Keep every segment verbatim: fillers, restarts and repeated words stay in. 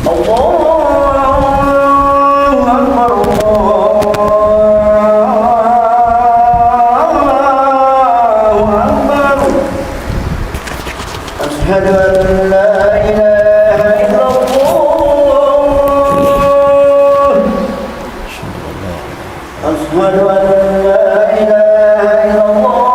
الله أكبر، الله أكبر. أشهد أن لا إله إلا الله. أشهد أن لا إله إلا الله.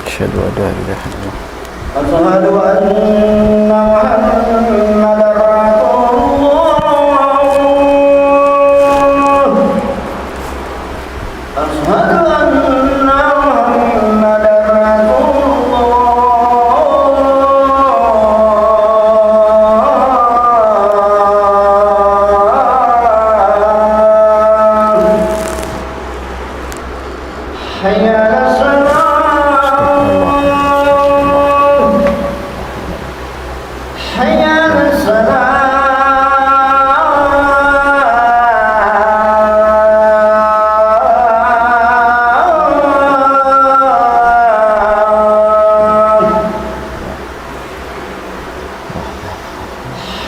أشهد أن لا إله إلا الله. أشهد أن محمدا رسول الله. أشهد أن محمدا رسول الله. حي على الصلاة. حي على الصلاة.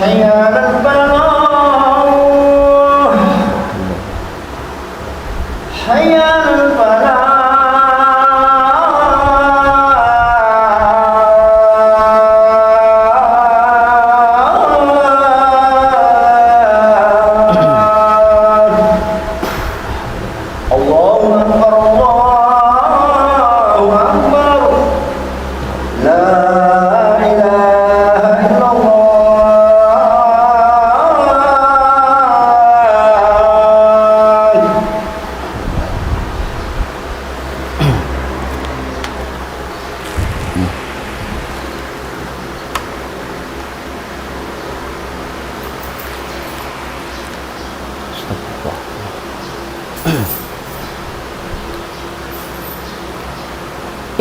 حي على الفلاح. حي على الفلاح. الله أكبر، الله أكبر. لا إله إلا الله.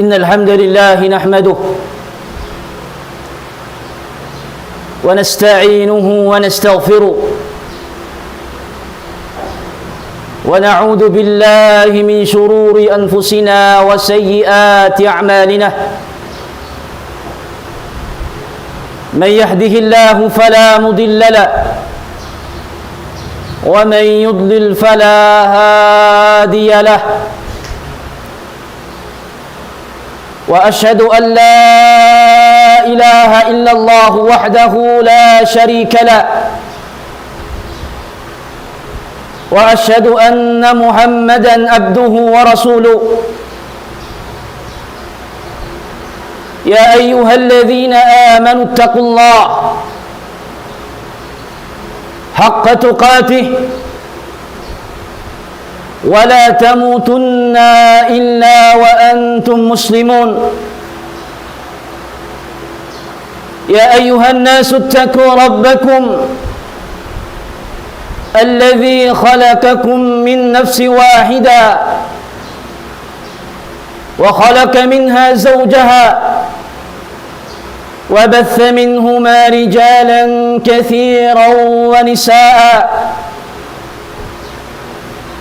إن الحمد لله نحمده ونستعينه ونستغفره، ونعوذ بالله من شرور أنفسنا وسيئات أعمالنا. من يهده الله فلا مضل له، ومن يضلل فلا هادي له. وأشهد أن لا إله إلا الله وحده لا شريك له، وأشهد أن محمدا عبده ورسوله. يا أيها الذين آمنوا اتقوا الله حق تقاته ولا تموتن إلا وأنتم مسلمون. يا أيها الناس اتقوا ربكم الذي خلقكم من نفس واحدة وخلق منها زوجها وبث منهما رجالا كثيرا ونساء،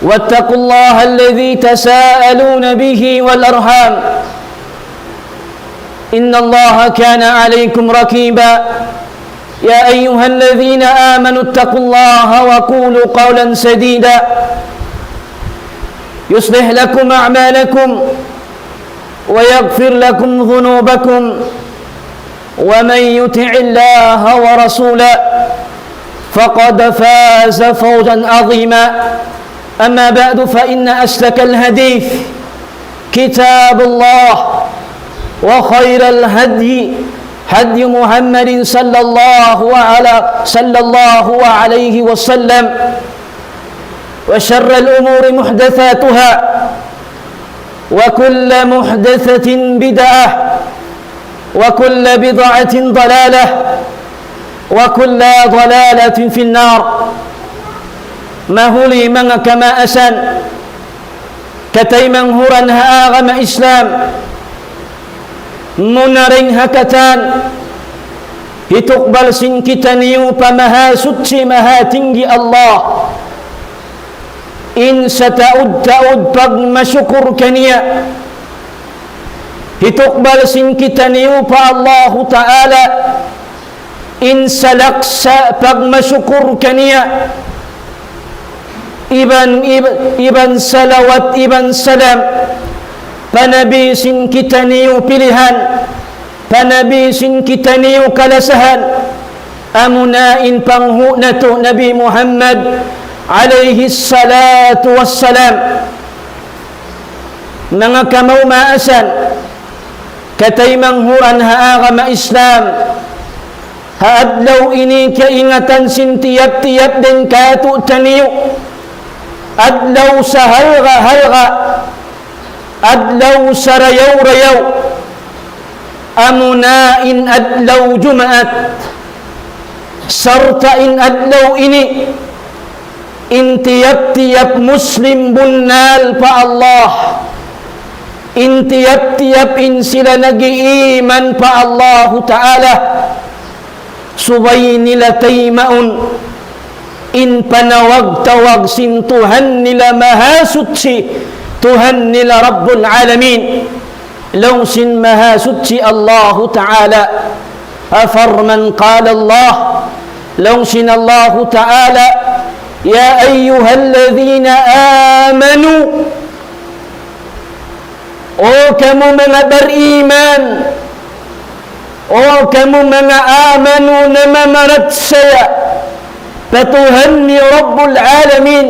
واتقوا الله الذي تساءلون به والأرحام، إن الله كان عليكم رقيبا. يا أيها الذين آمنوا اتقوا الله وقولوا قولا سديدا، يصلح لكم أعمالكم ويغفر لكم ذنوبكم، ومن يطع الله ورسوله فقد فاز فوزا عظيما. أما بعد، فإن أصدق الحديث كتاب الله، وخير الهدي هدي محمد صلى الله على، صلى الله عليه وسلم، وشر الأمور محدثاتها، وكل محدثة بدعة، وكل بدعة ضلالة، وكل ضلالة في النار. Mahuli manga kamaasan, kataymanghuran ha agama Islam, muna dayn ha katan, hitukbal sin kitaniyu pa Mahasuchi Mahatinggi Allah. in sataud-taud pagmasukur kaniya, hitukbal sin kitaniyu pa Allahu Ta'ala, in salaksa' pagmasukur kaniya, iban, ib-, iban salawat, iban salam, pa Nabi sin kitaniyu pilihan, pa Nabi sin kitaniyu kalasahan, amuna in panghu' natu' Nabi Muhammad alayhi salatu wassalam. Manga kamaas-maasan, kataymanghuran ha agama Islam, ha adlaw ini kaingatan sin tiyap-tiyap dayn kātu'niyu, adlaw sahalga'-halga', adlaw sarayaw-rayaw, amuna in adlaw Jumaat, sarta' in adlaw ini, in tiyap-tiyap Muslim bunnal pa Allah, in tiyap-tiyap in sila nag-iiman pa Allahu Ta'ala, subay nila taymaun in panawag-tawag sin Tuhan nila Mahasuchi, Tuhan nila Rabbul Alamin. Laung sin Mahasuchi Allahu Ta'ala, afarman qala Allah, laung sin Allahu Ta'ala, يا أيها الذين آمنوا, O kamu manga bariman, O kamu manga amanu namamarachaya pa Tuhan niyu Rabbul Alamin.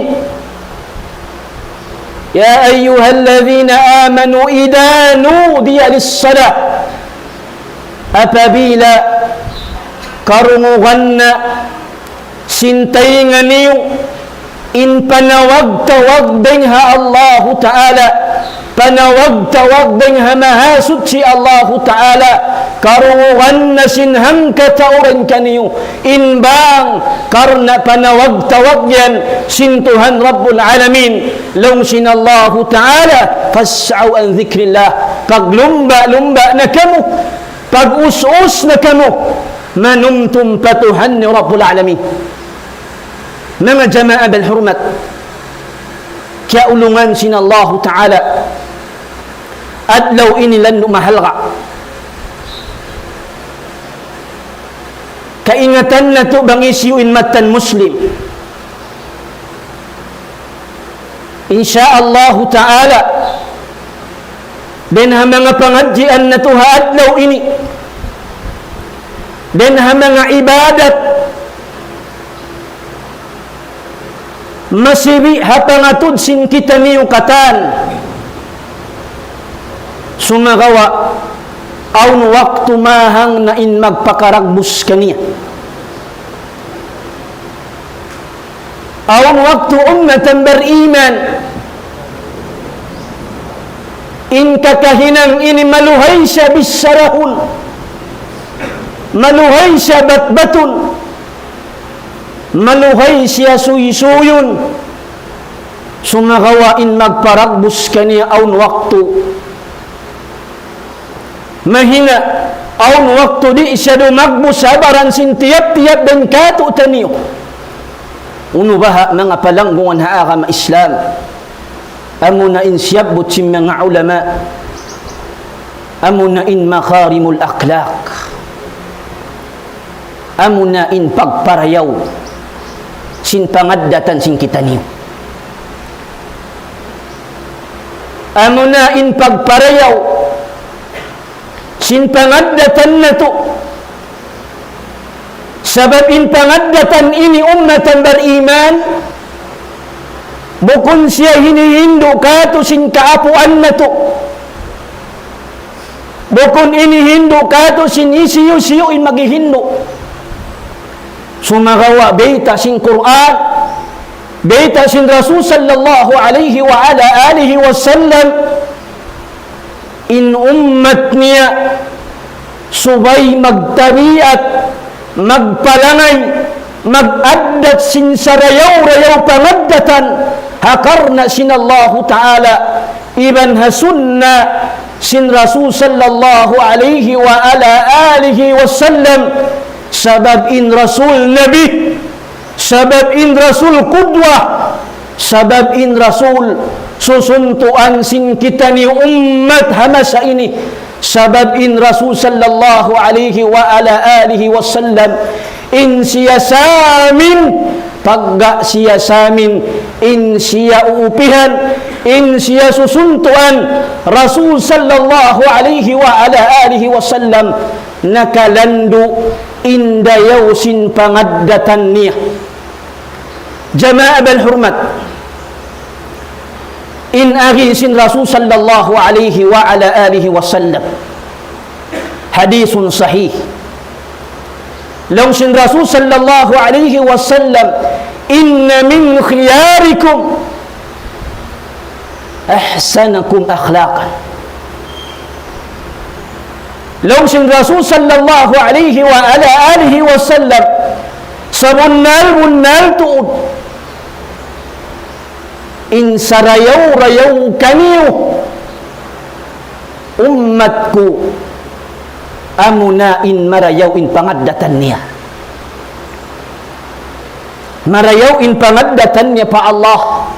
يا أيها الذين آمنوا إذا نودي للصلاة. Apabila karungugan na sin taynga niyu in panawag-tawag dayn ha Allahu Ta'ala, panawag-tawag dayn ha Mahasuchi Allahu Ta'ala, karungugan na sin hangkatauran kaniyu, in bang karna' panawag-tawag yan sin Tuhan Rabbul Alamin, laung sin Allahu Ta'ala, فاسعوا عن ذكر الله, paglumba'-lumba' na kamu, pag-us-us na kamu, manumtum pa Tuhan niyu Rabbul Alamin. Manga jamaa bil hurmat, kiyaulungan sin Allahu Ta'ala, adlaw ini landu' mahalga'. Kaingatan natu' bang hisiyu in mattan Muslim. Insya Allahu Ta'ala, dayn ha manga pangadjian natu' ha adlaw ini, dayn ha manga ibadat, masibi' ha pangatud sin kitaniyu katan. Sumagawa', awn waktu mahang na in magpakaragbus kaniya. Awn waktu ummatan bariman, in kakahinang ini maluhay siya bissarahun, maluhay siya batbatun, maluhay siya suysuyun. Sumagawa' in magparagbus kaniya awn waktu mahina, awn waktu di' siya dumagbus ha baran sin tiyap-tiyap dayn kātu'niyu. Unu baha' manga palanggungan ha agama Islam? Amuna in siyabbut sin manga ulama, amuna in makarimul akhlaq, amuna in pagparayaw sin pangaddatan sin kitaniyu. Amuna in pagparayaw sin pangaddatan natu'. Sabab in pangaddatan ini ummatan bariman, bukun siya hinihindu' kātu' sin kaapuan natu'. Bukun ini hindu' kātu' sin hisiyu-siyu in maghihindu'. Sumagawa' bayta' sin Qur'an, bayta' sin Rasul sallallahu alayhi wa ala alihi wa sallam, in ummat niya subay magtabiat, magpalangay, mag-addat sin sarayaw-rayaw pangaddatan, ha karna' sin Allahu Ta'ala, iban ha sunna sin Rasul sallallahu alayhi wa ala alihi wa sallam, sabab in Rasul Nabi, sabab in Rasul qudwa, Sabab in Rasul susuntuan sin kitaniyu ummat ha masa ini. Sabab in Rasul sallallahu alayhi wa ala alihi wasallam, in siya samin, pagga siya samin, in siya uupihan, in siya susuntuan, Rasul sallallahu alayhi wa ala alihi wasallam, nakalandu' in dayaw sin pangaddatan niya. Jamaa bal hurmat. In agi sin Rasul sallallahu alayhi wa ala alihi wasallam. Hadithun sahih. Laung sin Rasul sallallahu alayhi wasallam, إن من خياركم أحسنكم أخلاقا. Laung sin Rasul sallallahu alayhi wa ala alihi wasallam, sabunnal-bunnal tuud in sarayaw-rayaw kaniyu ummat ku, amuna in marayaw in pangaddatan niya. Marayaw in pangaddatan niya pa Allah.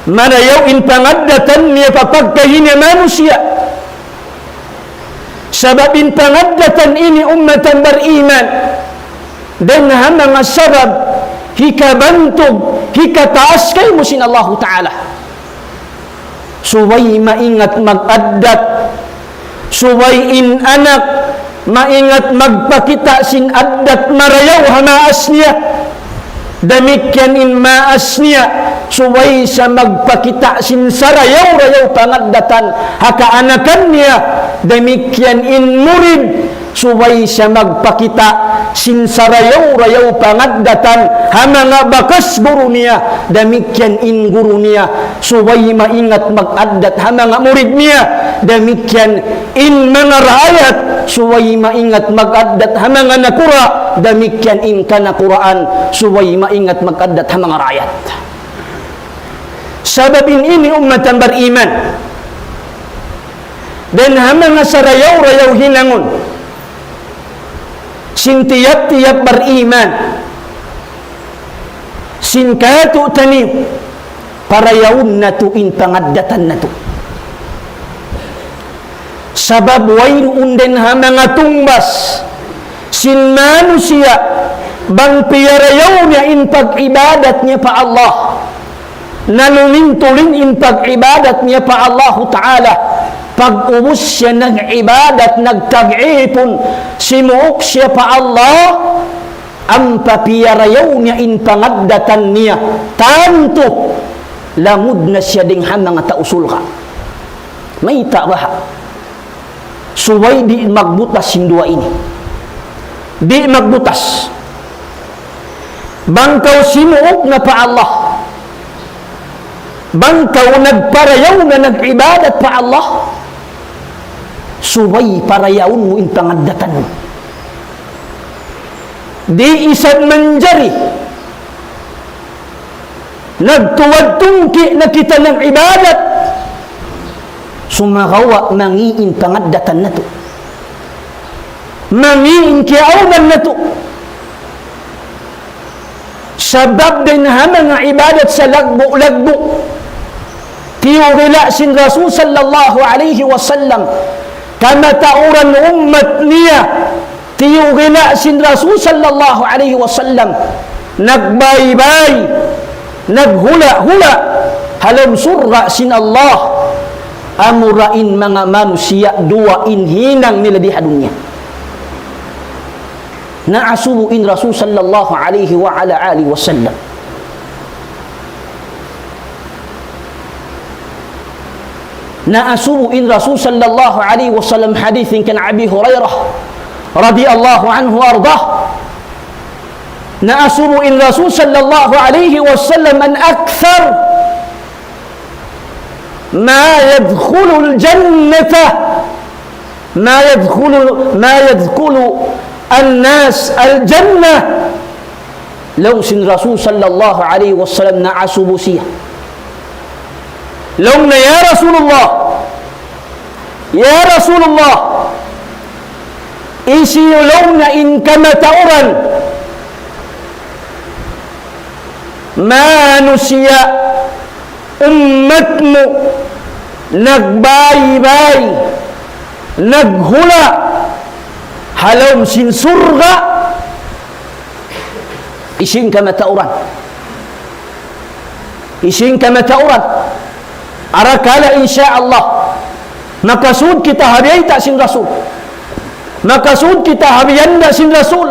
Marayaw in pangaddatan niya pa pagkahi niya manusiya'. Sabab in pangaddatan ini, ummatan bariman, dayn ha manga sabab hikabantug, hikataas kaymu sin Allahu Ta'ala. Subay maingat mag-addat. Subay in anak maingat magpakita' sin addat marayaw ha maas niya. Damikkiyan in maas niya, subay siya magpakita' sin sarayaw-rayaw pangaddatan ha kaanakan niya. Damikkiyan in murid, subay siya magpakita' sin sarayaw-rayaw pangaddatan ha manga bakas guru niya. Damikkiyan in guru niya, subay maingat mag-addat ha manga murid niya. Damikkiyan in manga raayat, subay maingat mag-addat ha manga nakura'. Damikkiyan in kanakuraan, subay maingat mag-addat ha manga raayat. Sabab in ini, ummatan bariman, dayn ha manga sarayaw-rayaw hinangun sin tiyap-tiyap bariman, sin kātu'niyu, parayawun natu' in pangaddatan natu'. Sabab wayruun dayn ha manga tungbas sin manusiya' bang piyarayaw niya in pag-ibadat niya pa Allah. Nalumintuling in pag-ibadat niya pa Allahu Ta'ala. Pag-ubus siya nag-ibadat, nagkag-ipun, simuuk siya pa Allah, ampa piyarayaw niya in pangaddatan niya, tantu lamud na siya dayn ha manga tau surga'. Mayta' baha'? Subay di' magbutas in duwa ini. Di' magbutas. Bang kaw simuuk na pa Allah, bang kaw nagparayaw na nag-ibadat pa Allah, subay parayawun mu in pangaddatan mu. Di' isab manjari nagtuwad tungki' na kita nag-ibadat, sumagawa' mangi' in pangaddatan natu', mangi' in kiyaawnan natu'. Sabab dayn ha manga ibadat salaggu'-laggu', tiyugila' sin Rasul sallallahu alayhi wasallam kamatauran ummat niya. Tiyugila' sin Rasul sallallahu alayhi wasallam, nagbaybay, naghula'-hula' ha lawm surga' sin Allah. Amura in manga manusiya' duwa in hinang nila di ha dunya. Naasubu in Rasul sallallahu alayhi wa ala alihi wasallam. Naasubu in Rasul sallallahu alayhi wasallam, hadith kan Abi Hurairah radiyallahu anhu wa ardah. Naasubu in Rasul sallallahu alayhi wasallam, أن أكثر ما يدخل الجنة، ما يدخل، ما يدخل الناس الجنة. Laung sin Rasul sallallahu alayhi wasallam, naasubu siya. Laung niya, "Ya Rasulullah, ya Rasulullah, hisiyu," laung niya, "in kamatauran Manusiya', ummat mu, nagbaybay, naghula' ha lawm sin surga', hisiyu in kamatauran? Hisiyu in kamatauran? Arakala' insya Allah, makasud kita ha biyayta' sin Rasul. Makasud kita ha biyanda' sin Rasul.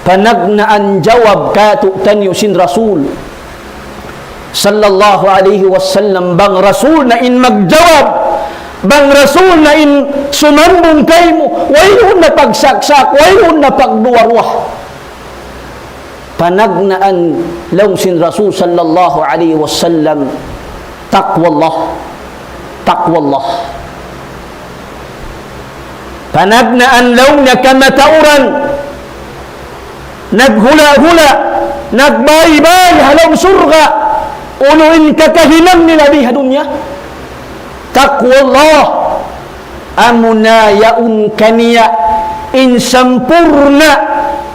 Panagnaan jawab kātu'niyu sin Rasul sallallahu alayhi wasallam, bang Rasul na in magjawab, bang Rasul na in sumambung kaymu, wayruun na pagsaksak, wayruun na pagduwa-ruwa. Panagnaan laung sin Rasul sallallahu alayhi wasallam, taqwallah, taqwallah. Panagnaan laung niya kamatauran, naghula'-hula', nagbaybay ha lawm surga', unu in kakahinang nila di ha dunya? Taqwallah. Amuna yaun kaniya in sampurna'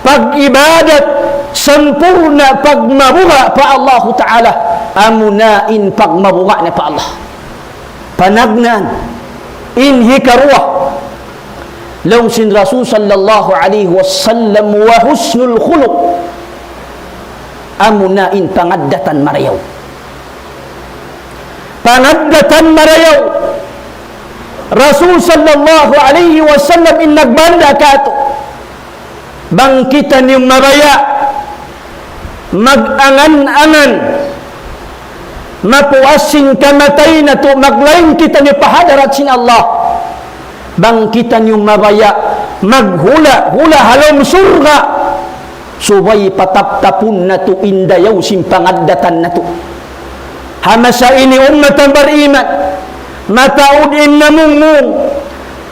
pag-ibadat, sampurna' pagmabuga' pa Allahu Ta'ala. Amuna in pagmabuga' niya pa Allah. Panagnaan. In hikaruwa, laung sin Rasul sallallahu alayhi wasallam, wa husnul khuluq. Amuna in pangaddatan marayaw. Pangaddatan marayaw. Rasul sallallahu alayhi wasallam in nagbanda' kātu'. Bang kitaniyu mabaya' mag-angan-angan, mapuas sin kamatay natu', maglain kitaniyu pa hadarat sin Allah. Bang kitaniyu mabaya' maghula'-hula' ha lawm surga', subay pataptapun natu' in dayaw sin pangaddatan natu'. Ha masa ini, ummatan bariman, mataud in namungmung,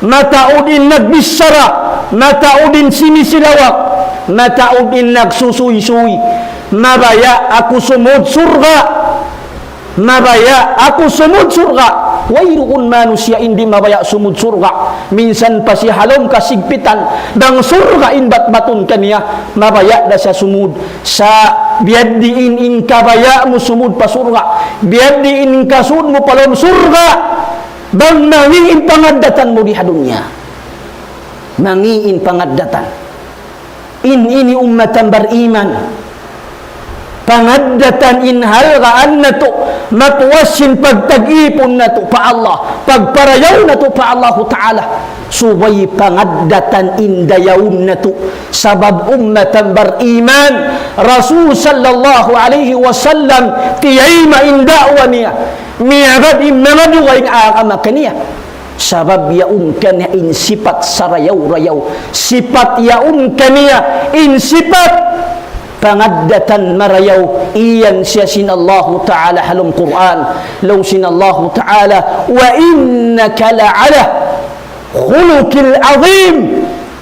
mataud in nagbichara, mataud in simisilawak, mataud in nagsusuysuy. Mabaya' aku sumud surga'. Mabaya' aku sumud surga'. Wayruun manusiya' in di' mabaya' sumud surga'. Minsan pa siya ha lawm kasigpitan, bang surga' in batbatun kaniya, mabaya' da siya sumud. Sa' biya' diin in kabaya' mu sumud pa surga', biya' diin in kasud mu pa lawm surga', bang mangi' in pangaddatan mu di ha dunya. Mangi' in pangaddatan. In ini, ummatan bariman, pangaddatan in halgaan natu', mapuas sin pagtag-ipun natu' pa Allah, pagparayaw natu' pa Allahu Ta'ala. Subay pangaddatan in dayawun natu'. Sabab, ummatan bariman, Rasul sallallahu alayhi wasallam, tiyayma' in da'wa niya. Miyagad in manga dugaing agama kaniya. Sabab yaun kaniya in sipat sarayaw-rayaw. Sipat yaun kaniya in sipat pangaddatan marayaw. Iyan siya sin Allahu Ta'ala ha lawm Qur'an. Laung sin Allahu Ta'ala, وإنك لعلى خلق عظيم.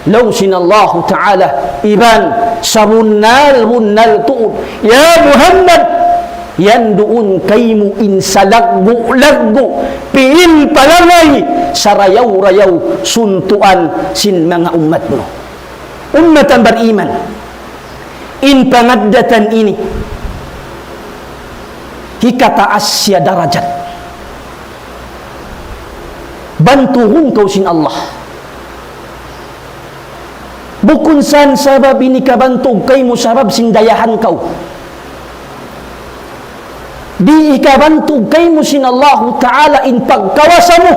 Laung sin Allahu Ta'ala, iban sabunnal-bunnal tuud, ya Muhammad, yan duun kaymu in salaggu'-laggu', piin palangay, sarayaw-rayaw, suntuan sin manga ummat mu. Ummatan bariman, in pangaddatan ini, hikataas siya darajat. Bantugun kaw sin Allah. Bukun san sabab ini kabantug kaymu sabab sin dayahan kaw. Di' hikabantug kaymu sin Allahu Ta'ala in pagkawasa mu.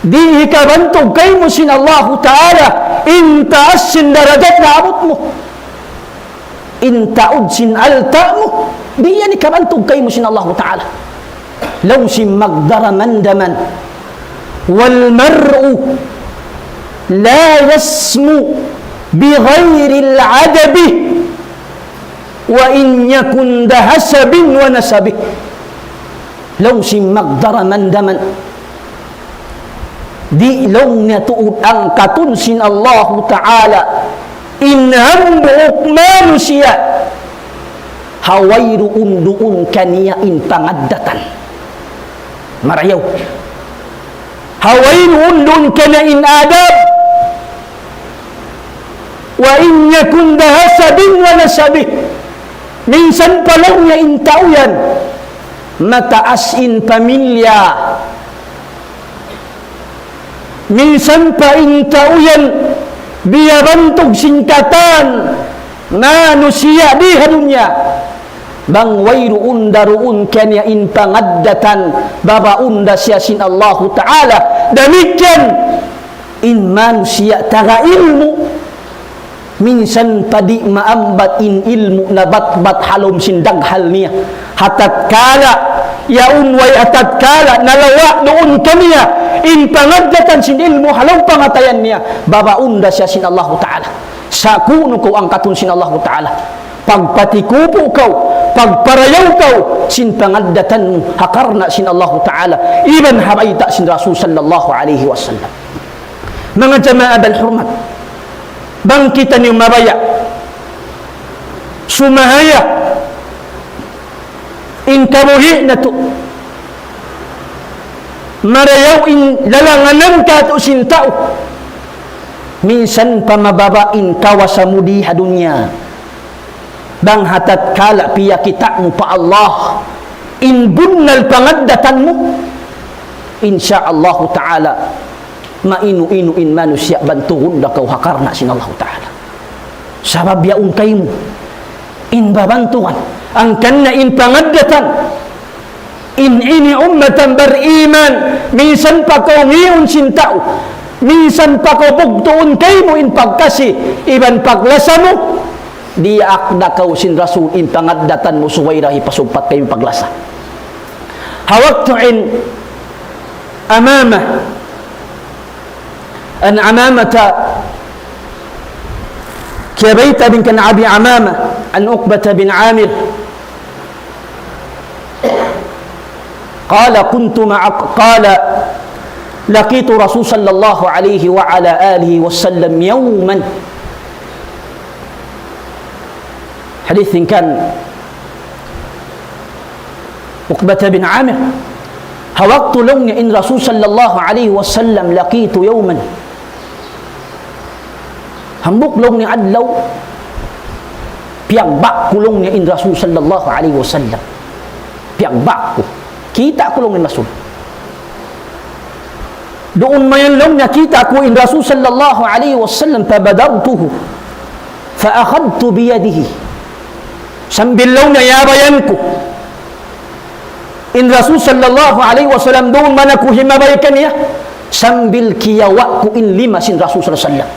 Di' hikabantug kaymu sin Allahu Ta'ala in taas sin darajat naabut mu. In taud sin alta' mu, di' yan hikabantug kaymu sin Allahu Ta'ala. Laung sin magdaramandaman, والمرء لا يسمو بغير العدب وإن يكن ذا حسب ونسب. Laung sin magdaramandaman, di' laung niya tuud angkatun sin Allahu Ta'ala in hambuuk manusiya' ha wayruun duun kaniya in pangaddatan marayaw. Ha wayruun duun kaniya in adab. وإن يكن ذا حسب ونسب. Minsan pa laung niya in tau yan, mataas in pamilya. Minsan pa in tau yan, biyabantug sin katan manusiya' di ha dunya. Bang wayruun daruun kaniya in pangaddatan, babaun da siya sin Allahu Ta'ala. Damikkiyan in manusiya' taga ilmu'. Minsan pa di' maambat in ilmu' nabatbat ha lawm sin daghal niya. Ha tatkala, yaun way ha tatkala, nalawa' duun kaniya in pangaddatan sin ilmu' ha lawm pangatayan niya, babaun da siya sin Allahu Ta'ala. Sa' kunu' kaw angkatun sin Allahu Ta'ala. Pagpatikupu' kaw, pagparayaw kaw, sin pangaddatan mu, ha karna' sin Allahu Ta'ala, iban ha bayta' sin Rasul sallallahu alayhi wasallam. Manga jamaa bil hurmat, bang kitaniyu mabaya', sumahaya, in kabuhi' natu', marayaw in lalanganan katu' sin tau, minsan pa mababa' in kawasa mu di ha dunya. Bang ha tatkala piyakita' mu pa Allah in bunnal pangaddatan mu, insya Allahu Ta'ala, mainu-inu in manusiya' bantugun da kaw ha karna' sin Allahu Ta'ala. Sabab yaun kaymu in babantugan, hangkan na in pangaddatan, in ini ummatan bariman, minsan pa kaw ngiyun sin tau, minsan pa kaw bugtuun kaymu in pagkasi, iban paglasa mu, diyaak da kaw sin Rasul in pangaddatan mu subay da hipasugpat kaymu paglasa. Ha waktu in Amama, an Amamata, kiyabayta' dayn kan Abi Amama, an Uqbata bin Amir, قال: كنت مع، قال: لقيت رسول صلى الله عليه وعلى آله وسلم يوما. Hadith ini kan Uqbah bin Amir. Ha waktu laung niya in Rasul sallallahu alayhi wasallam, لقيت يوما. Hambuuk laung niya adlaw, piyagbak ku laung niya in Rasul sallallahu alayhi wasallam. Piyagbak ku. Kita' ku laung niya in Rasul. Duun mayan laung niya kita' ku in Rasul sallallahu alayhi wasallam, فبادرته فأخذت بيده. Sambil laung niya yabayan ku in Rasul sallallahu alayhi wasallam, duun mayan aku himabay kaniya, sambil kiyawa' ku in lima sin Rasul sallallahu alayhi wasallam.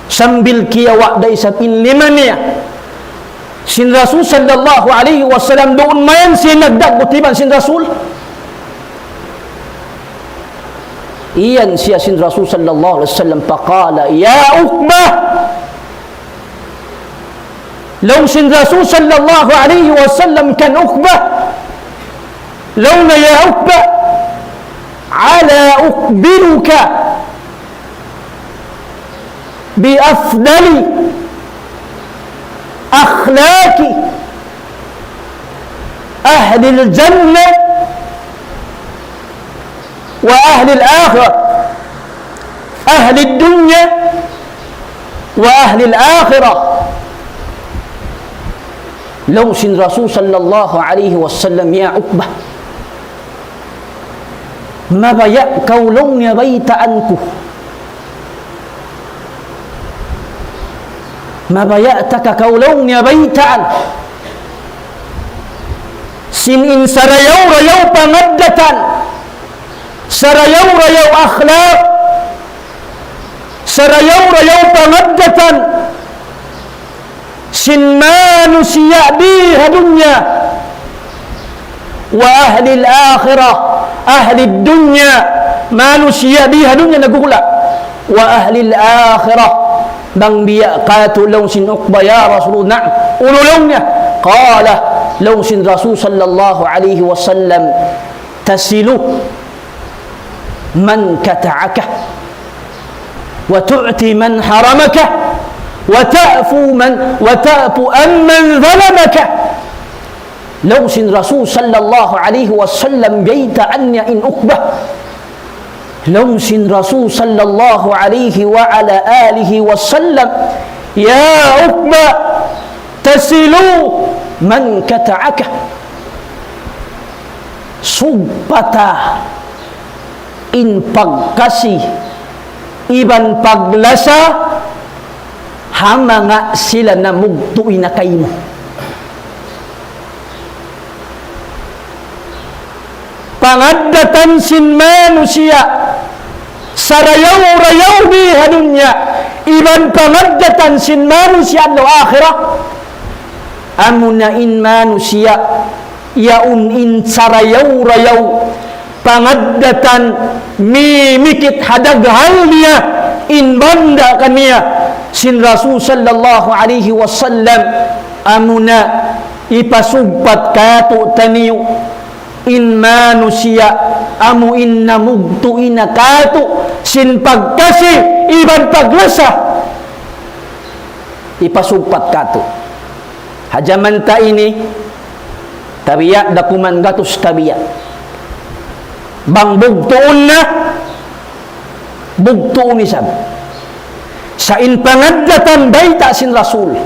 Sambil kiyawa' da isab in lima niya sin Rasul sallallahu alayhi wasallam, duun mayan siya nagdaggut iban sin Rasul. Iyan siya sin Rasul sallallahu alayhi wasallam, فقال: يا عقبة. Laung sin Rasul sallallahu alayhi wasallam kan Uqbah, laung niya, يا عقبة، ألا أخبرك بأفضل أخلاق أهل الجنة وأهل الآخرة، أهل الدنيا وأهل الآخرة. Laung sin Rasul sallallahu alayhi wasallam, يا عقبة, mabaya' kaw laung niya baytaan ku. Mabaya' ta ka kaw laung niya baytaan sin in sarayaw-rayaw pangaddatan, sarayaw-rayaw akhlaq, sarayaw-rayaw pangaddatan sin manusiya' di ha dunya. وأهل الآخرة, ahli dunya, manusiya' di ha dunya naghula'. وأهل الآخرة, bang biya' katu' laung sin Uqbah, يا رسول الله, na'am, unu laung niya? قال, laung sin Rasul sallallahu alayhi wasallam, تصل من قطعك وتعطي من حرمك وتعفو من، وتعفو عمن ظلمك. Laung sin Rasul sallallahu alayhi wasallam, baytaan niya in Uqbah, Laung sin Rasul sallallahu alayhi wa ala alihi wa sallam, يا عقبة، تصل من قطعك. Sugpata in pagkasi iban paglasa ha manga sila namugtu' na kaymu. Pangaddatan sin manusiya' sarayaw-rayaw di ha dunya, iban pangaddatan sin manusiya' adlaw akhirat. Amuna in manusiya' yaun in sarayaw-rayaw pangaddatan mimikit ha daghal niya in banda' kaniya sin Rasul sallallahu alayhi wa sallam. Amuna hipasugpat kātu'niyu in manusiya' amu in namugtu' na kātu' sin pagkasi iban paglasa. Hipasugpat kātu'. Ha jaman ta ini, tabiya' da kuman gatus tabiya'. Bang bugtuun na, bugtuun isab. Sa' in pangaddatan bayta' sin Rasul.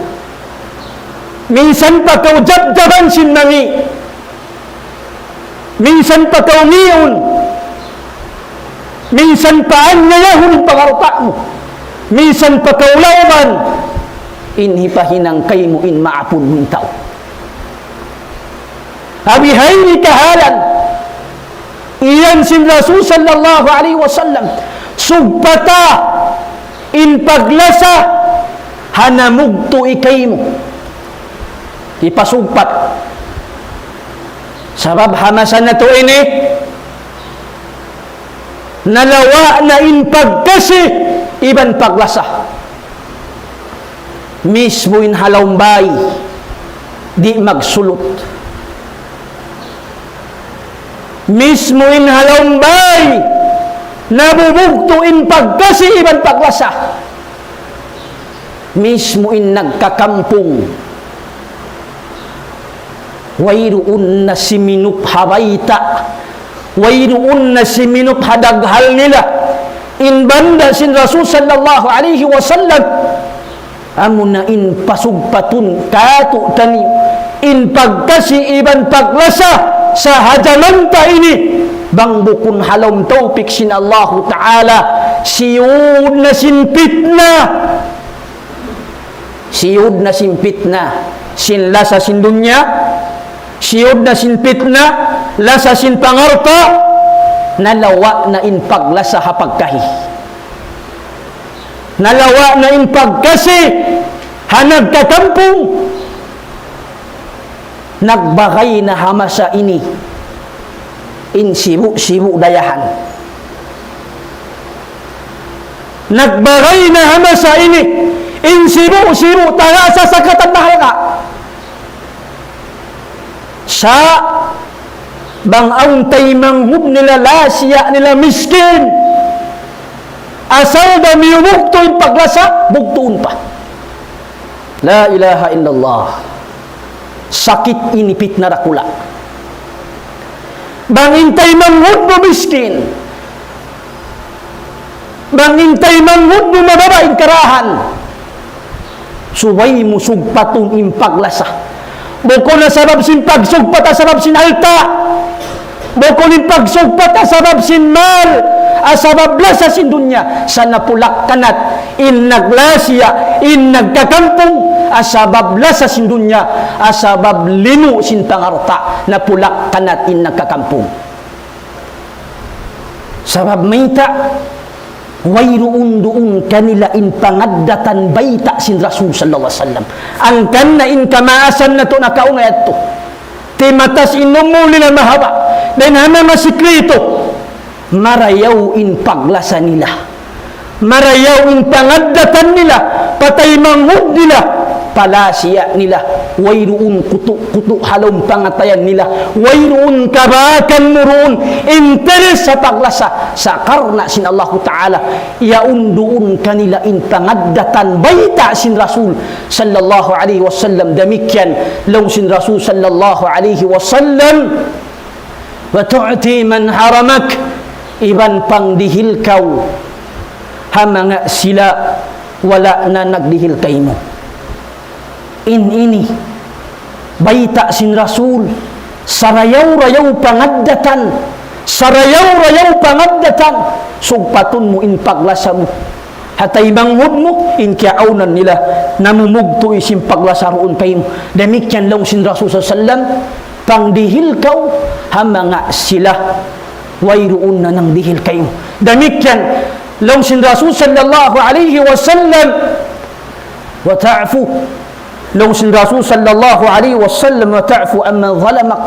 Minsan pa kaw jabjaban sin mangi'. Minsan pa kaw ngiun. Minsan pa anyayahun in pangalta' mu. Minsan pa kaw lauban. In hipahinang kaymu in maapun mu in tau. Awi hayni kahalan. Iyan sin Rasul sallallahu alayhi wa sallam. Sugpata in paglasa ha namugtu' kaymu. Hipasugpat. Sabab ha masa natu' ini, nalawa' na in pagkasi iban paglasa. Mismu in ha lawm bay, di' magsulut. Mismu in ha lawm bay, nabubugtu' in pagkasi iban paglasa. Mismu in nagkakampung, wayruun na siminup ha bayta', wayruun na siminup ha daghal nila. In banda' sin Rasul sallallahu alayhi wa sallam, amuna in pasugpatun kātu'niyu in pagkasi iban paglasa sa ha jaman ta ini. Bang bukun ha lawm tawpik sin Allahu Ta'ala, siyud na sin pitna. Siyud na sin pitna, sin lasa sin dunya, siyud na sin pitna, lasa sin pangalta', nalawa' na in paglasa ha pagkahi. Nalawa' na in pagkasi ha nagkakampung. Nagbagay na ha masa ini in sibu'-sibu' dayahan. Nagbagay na ha masa ini in sibu'-sibu' taga sasakatan mahalga'. Sa' bang awn taymanghud nila, lasiya' nila, miskin, asal da miyubugtu' in paglasa, bugtuun pa. La ilaha illallah. Sakit ini, pitna dakula'. Bang in taymanghud mu miskin, bang in taymanghud mu mababa' in karahan, subay mu sugpatun in paglasa. Bukun na sabab sin pagsugpat, sabab sin alta'. Bukun in pagsugpat ha sabab sin mal, ha sabab lasa sin dunya, sa' napulak-kanat in naglasiya', in nagkakampung, ha sabab lasa sin dunya, ha sabab linu' sin pangalta', napulak-kanat in nagkakampung. Sabab mayta', wayruun duun kanila in pangaddatan bayta' sin Rasul sallallahu alayhi wasallam. Hangkan na in kamaasan natu' nakauna yadtu. Timatas in umul nila mahaba'. Dayn ha manga sikritu. Marayaw in paglasa nila. Marayaw in pangaddatan nila. Pa taymanghud nila. Pa lasiya' nila. Wayruun kutu'-kutu' ha lawm pangatayan nila. Wayruun kabakan mu duun interes ha paglasa. Sa' karna' sin Allahu Ta'ala, yaun duun kanila in pangaddatan bayta' sin Rasul sallallahu alayhi wasallam. Damikkiyan laung sin Rasul sallallahu alayhi wasallam, وتعطي من حرمك. Iban pangdihil kaw ha manga sila wala' na nagdihil kaymu. In ini bayta' sin Rasul, sarayaw-rayaw pangaddatan, sarayaw-rayaw pangaddatan, sugpatun mu in paglasa mu. Ha taymanghud mu, in kiyaawnan nila, namumugtu' in sin paglasa duun kaymu. Damikkiyan laung sin Rasul sallallahu alayhi wasallam, pangdihil kaw ha manga sila wayruun na nagdihil kaymu. Damikkiyan laung sin Rasul sallallahu alayhi wasallam, وتعفو. Laung sin Rasul sallallahu alayhi wasallam, وتعفو عمن ظلمك.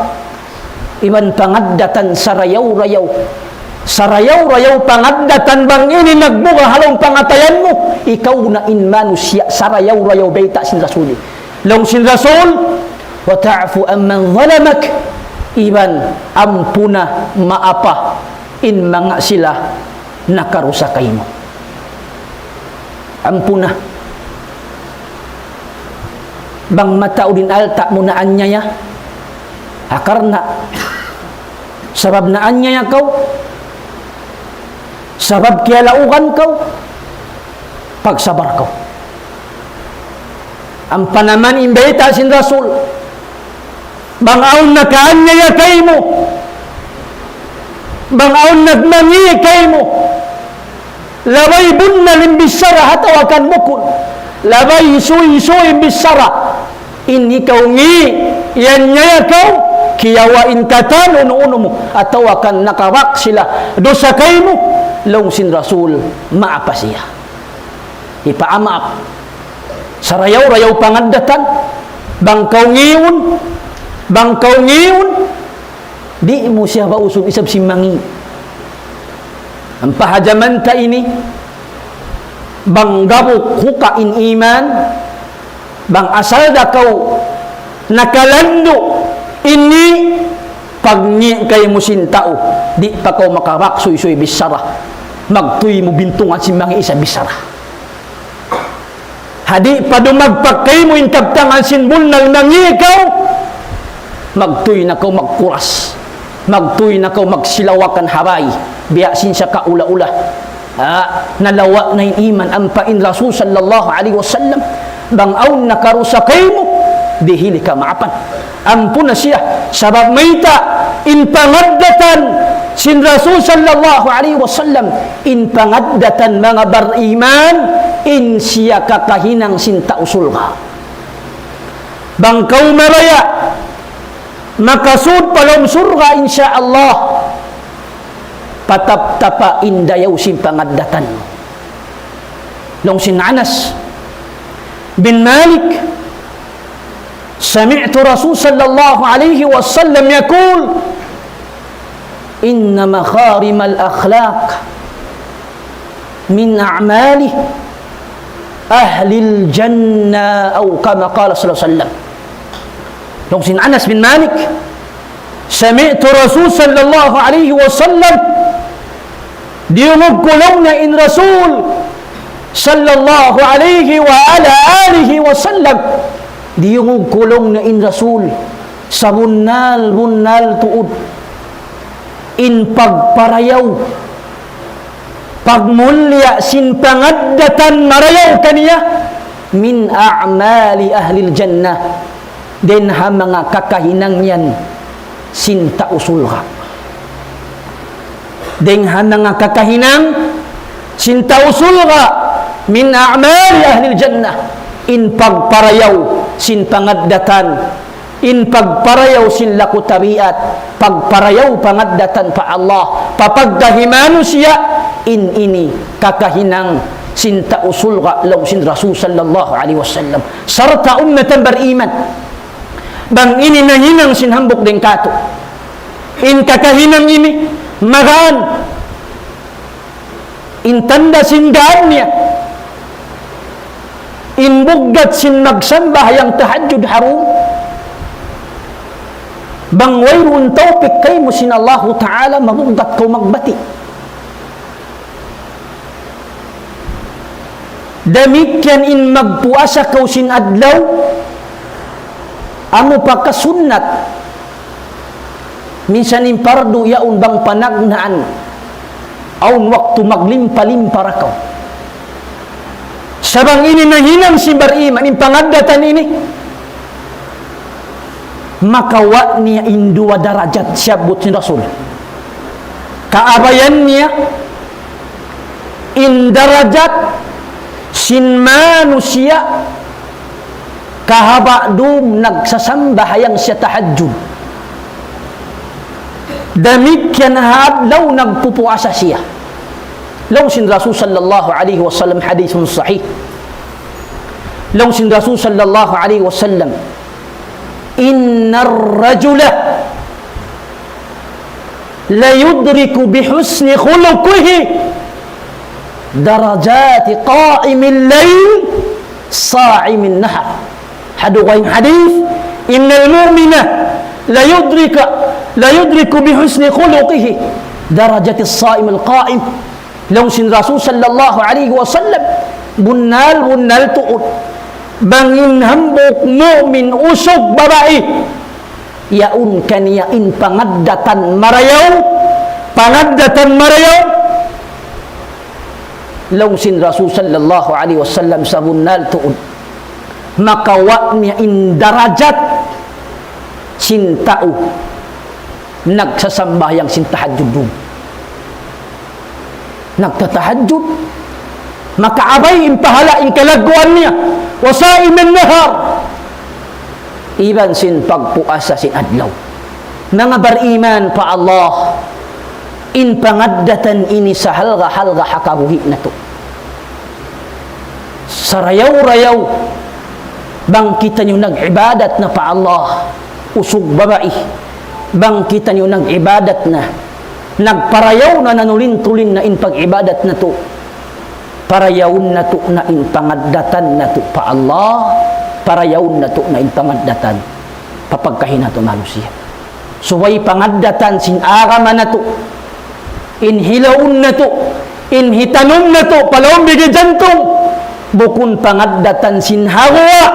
Iban pangaddatan sarayaw-rayaw. Sarayaw-rayaw pangaddatan bang ini nagbuga' ha lawm pangatayan mu. Ikaw na in manusiya' sarayaw-rayaw bayta' sin Rasul. Laung sin Rasul, وتعفو عمن ظلمك. Iban ampuna, maapa in manga sila nakarusa kaymu. Ampuna. Bang mataud in alta' mu naanyaya, ha karna' sabab naanyaya kaw, sabab kiyalaugan kaw, pagsabar kaw. Ampa na man in bayta' sin Rasul, bang awn nakaanyaya kaymu, bang awn nagmangi' kaymu, labay bunnal in bichara atawa kan bukun, labay suysuy in bichara. In ikaw ngi', iyan niya kaw, kiyawa' in katan unu-unu mu, atawa kan nakabak sila dusa kaymu, laung sin Rasul, maapa siya. Hipaamaap. Sarayaw-rayaw pangaddatan, bang kaw ngiun, bang kaw ngiun, di' mu siya bausun isab sin mangi'. Ampa ha jaman ta ini, bang gabuk huka' in iman, bang asal da kaw nakalandu' ini, pagngi' kaymu sin tau, di' pa kaw makabak suysuy bichara. Magtuy mu bintungan sin mangi' isab bichara. Ha di' pa dumagpak kaymu in kabtangan sin bunnal mangi' kaw, magtuy na kaw magkuras. Magtuy na kaw magsilawakan ha bay. Biya' sin sakaula-ula. Ha, nalawa' na in iman ampa in Rasul sallallahu alayhi wasallam. Bang awn nakarusa kaymu, dihili kamaapan. Ampuna siya, sabab mayta', in pangaddatan sin Rasul sallallahu alayhi wasallam, in pangaddatan manga bariman, in siya kakahinang sin tau surga'. Bang kaw maraya', makasud pa lawm surga', insya Allah, pataptapa in dayaw sin pangaddatan. Laung sin Anas bin Malik, سمعت رسول صلى الله عليه وسلم يقول: إن مكارم الأخلاق من أعمال أهل الجنة، أو كما قال صلى الله عليه وسلم. Laung sin Anas bin Malik, سمعت رسول صلى الله عليه وسلم, diyungug ku laung niya in Rasul sallallahu alayhi wa ala alihi wasallam. Diyungug ku laung niya in Rasul, sabunnal-bunnal tuud in pagparayaw, pagmulliya sin pangaddatan marayaw kaniya, من أعمال أهل الجنة, dayn ha manga kakahinang yan sin tau surga'. Dayn ha manga kakahinang sin tau surga', من أعمال أهل الجنة, in pagparayaw sin pangaddatan, in pagparayaw sin laku tabiat, pagparayaw pangaddatan pa Allah, pa pagkahi manusiya', in ini kakahinang sin tau surga', laung sin Rasul sallallahu alayhi wasallam. Sarta' ummatan bariman. Bang ini nahinang sin hambuuk dayn kātu'. In kakahinang ini, magaan. In tanda' sin gaan niya. In buggat sin magsambahayang tahajjud ha dum. Bang wayruun tawpik kaymu sin Allahu Ta'ala, mabuggat kaw magbati'. Damikkiyan in magpuasa kaw sin adlaw, amu pa kasunnat. Minsan in pardu yaun bang panagnaan. awn waktu maglimpa-limpa ra kaw. Sa' bang ini nahinang sin bariman, in pangaddatan ini, makawa' niya in duwa darajat siyabbut sin Rasul. Kaabayan niya in darajat sin manusiya' kahaba' dum nagsasambahayang siya tahajjud. Damikkiyan ha adlaw nagpupuasa siya. Laung sin Rasul sallallahu alayhi wasallam, hadithun sahih. Laung sin Rasul sallallahu alayhi wasallam, إن الرجل ليدرك بحسن خلقه درجات قائم الليل صاعم النهار. Ha dugaing hadith, إن المؤمن ليدرك، ليدرك بحسن خلقه درجة الصائم القائم. Laung sin Rasul sallallahu alayhi wasallam, bunnal-bunnal tuud, bang in hambuuk mu'min usug babai, yaun kaniya in pangaddatan marayaw, pangaddatan marayaw. Laung sin Rasul sallallahu alayhi wasallam, sabunnal tuud, makawa' niya in darajat sin tau nagsasambahayang sin tahajjud dum. Nagtatahajjud, makaabay in pahala' in kalagguan niya. وصائم النهار. Iban sin pagpuasa sin adlaw. Manga bariman pa Allah, in pangaddatan ini sahalga'-halga' ha kabuhi' natu'. Sarayaw-rayaw, bang kitaniyu nag-ibadat na pa Allah, usug babai, bang kitaniyu nag-ibadat na, nagparayaw na, nanulin-tulin na in pag-ibadat natu', parayawun natu' na in pangaddatan natu' pa Allah, parayawun natu' na in pangaddatan pa pagkahi natu' manusiya'. Subay pangaddatan sin agama natu', in hilaun natu', in hitanum natu' pa lawm bigi jantung, bukun pangaddatan sin ha guwa'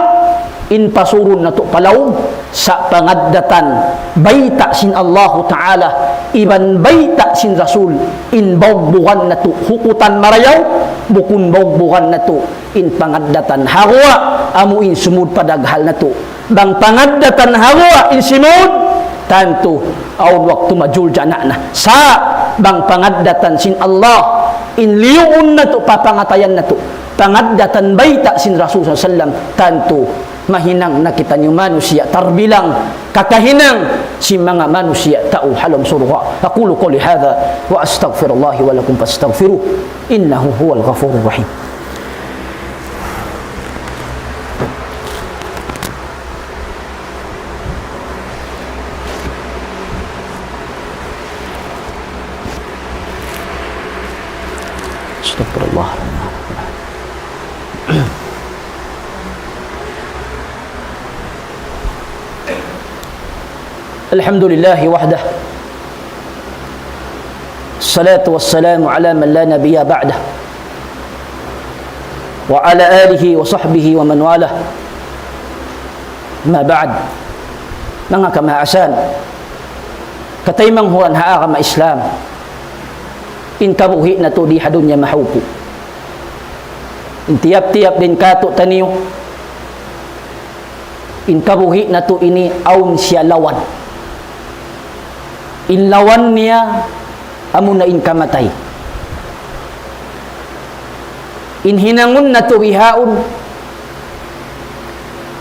in pasurun natu' pa lawm, sa' pangaddatan bayta' sin Allahu Ta'ala, iban bayta' sin Rasul, in baugbugan natu' hukutan marayaw, bukun baugbugan natu' in pangaddatan ha guwa', amu in sumud pa daghal natu'. Bang pangaddatan ha guwa' in simud, tantu awn waktu majul jana na. Sa' bang pangaddatan sin Allah, in liyuun natu', papangatayan natu', pangaddatan bayta' sin Rasul sallallahu alayhi wasallam, tantu mahinang na kitaniyu manusiya' tarbilang kakahinang sin manga manusiya' tau ha lawm surga'. أقول قولي هذا وأستغفر الله لي ولكم فاستغفروه إنه هو الغفور الرحيم. أستغفر الله. الحمد لله وحده. الصلاة والسلام على من لا نبي بعده. وعلى آله وصحبه ومن والاه. أما بعد. Manga kamaasan, kataymanghuran ha agama Islam, in kabuhi' natu' di ha dunya mahaupu'. In tiyap-tiyap dayn kātu'niyu, in kabuhi' natu' ini awn siya lawan. In lawan niya, amuna in kamatay. In hinangun natu' bihaun,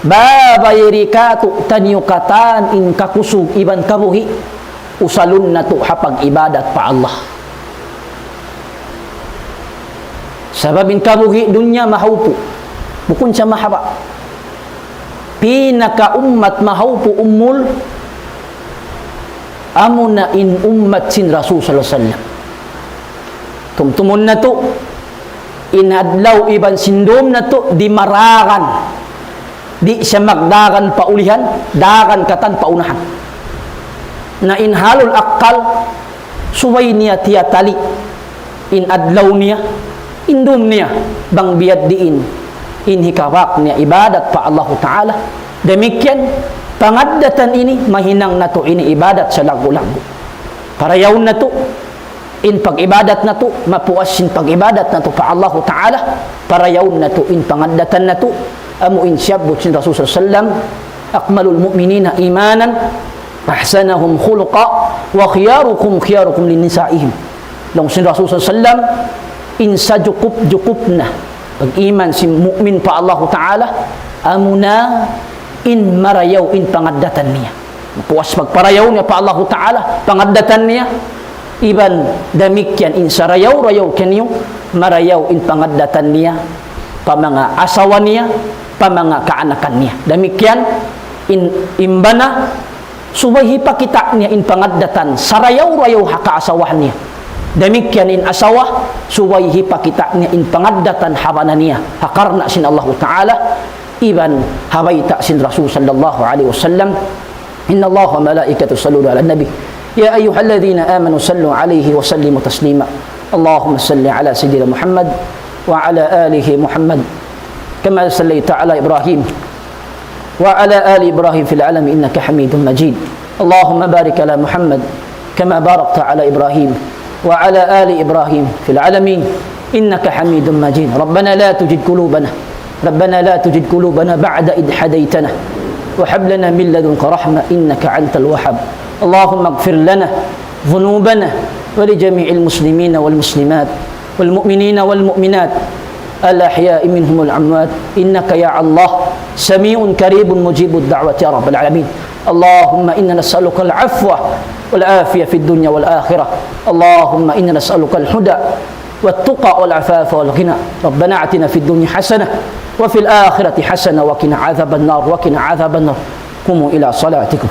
baba yari kātu'niyu katan in kakusug iban kabuhi', usalun natu' ha pag-ibadat pa Allah. Sabab in kabuhi' dunya mahaupu', bukun sa mahaba'. Pinaka ummat mahaupu' umul, amuna in ummat sin Rasul sallallahu alayhi wasallam. Tumtumun natu', in adlaw iban sin dum natu' di' maragan, di' siya magdagan pa ulihan, dagan katan pa unahan. Na in ahlul akkal, subay niya tiyatali in adlaw niya, in dum niya, bang biya' diin in hikabak niya ibadat pa Allahu Ta'ala. Damikkiyan, pangaddatan ini, mahinang natu' ini ibadat salaggu'-laggu'. Parayawun natu', In pag-ibadat natu', mapuas in pag-ibadat natu' pa Allahu Ta'ala, parayawun natu' in pangaddatan natu', amu in siyabbut sin Rasul sallallahu alayhi wasallam, أكمل المؤمنين إيمانا أحسنهم خلقا وخياركم خياركم لنسائهم. Laung sin Rasul sallallahu alayhi wasallam, in sajukup-jukup na pag-iman sin mu'min pa Allahu Ta'ala, amuna in marayaw in pangaddatan niya. Puas pagparayaw niya pa Allahu Ta'ala, pangaddatan niya. Iban damikkiyan in sarayaw-rayaw kaniyu, marayaw in pangaddatan niya pa manga asawa niya, pa manga kaanakan niya. Damikkiyan in, in bana, subay hipakita' niya in pangaddatan sarayaw-rayaw ha kaasawahan niya. Damikkiyan in asawa, subay hipakita' niya in pangaddatan ha bana niya, ha karna' sin Allahu Ta'ala, iban ha bayta' sin Rasul sallallahu alayhi wasallam. إن الله وملائكته يصلون على النبي يا أيها الذين آمنوا صلوا عليه وسلموا تسليما. اللهم صل على سيدنا محمد وعلى آله محمد كما صليت على إبراهيم وعلى آل إبراهيم في العالمين إنك حميد مجيد. اللهم بارك على محمد كما باركت على إبراهيم وعلى آل إبراهيم في العالمين إنك حميد مجيد. ربنا لا تزغ قلوبنا، ربنا لا تزغ قلوبنا بعد إذ هديتنا وهب لنا من لدنك رحمة إنك أنت الوهاب. اللهم اغفر لنا ذنوبنا ولجميع المسلمين والمسلمات والمؤمنين والمؤمنات الأحياء منهم والأموات إنك يا الله سميع قريب مجيب الدعوات يا رب العالمين. اللهم إنا نسألك العفو والعافية في الدنيا والآخرة. اللهم إنا نسألك الهدى والتقى والعفاف والغنى. ربنا آتنا في الدنيا حسنة وفي الآخرة حسنة وقنا عذاب النار، وقنا عذاب النار. قوموا إلى صلاتكم.